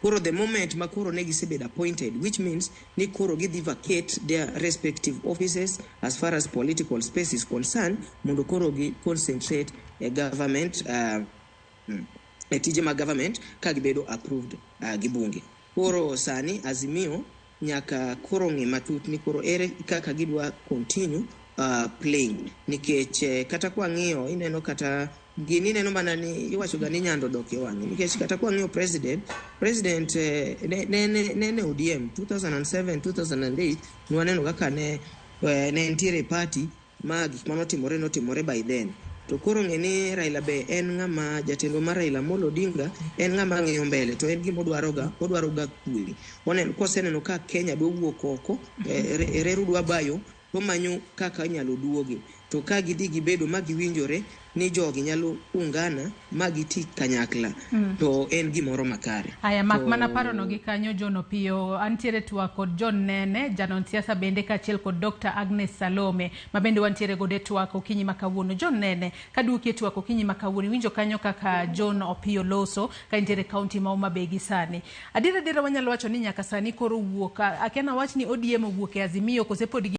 Koro the moment ma koro ne gisebedo appointed, which means ni koro gidhi vacate their respective offices as far as political space is concerned, mondo koro gi concentrate e government, e tije mag government ka gibedo approved gi bunge. Koro sani Azimio nyaka koro ng'i matut ni koro ere kaka gidwa continue playing, nikech kata kwang'iyo ineno kata gini ineno mana ni iwacho ga ni nyando dok e wang'e, nikech kata kwang'iyo president ne ODM 2007 2008 nwaneno kaka ne nitiere party ma gik manotimore notimore by then. To koro ng'e ni Raila be en ng'ama jatelo mar Raila Amolo Odinga en ng'ama ng'iyo mbele, to en gima odwaro ga, odwaro ga kwe. Oneno koseneno ka Kenya dwa wuok oko e reru dwa bayo, tomanyo kaka inyalo duogi. To ka gidhi gibedo ma giwinjore ni jogi nyalo ungana ma giti kanyakla, to en gimoro makare. Aya, mak mana paro no gi kanyo. John Opiyo, antiere twak kod John Nene, janon siasa bende, kaachiel kod Dr. Agnes Salome ma bende wantiere godo e twak okinyi ma kawuono. John Nene, kaduoki e twak okinyi ma kawuono, iwinjo kanyo kaka John Opiyo loso ka entiere kaunti ma Homa Bay gi sani. Adier adiera wanyalo wacho ni nyaka sani koro wuok, akia nawach ni ODM owuok e Azimio kose pod.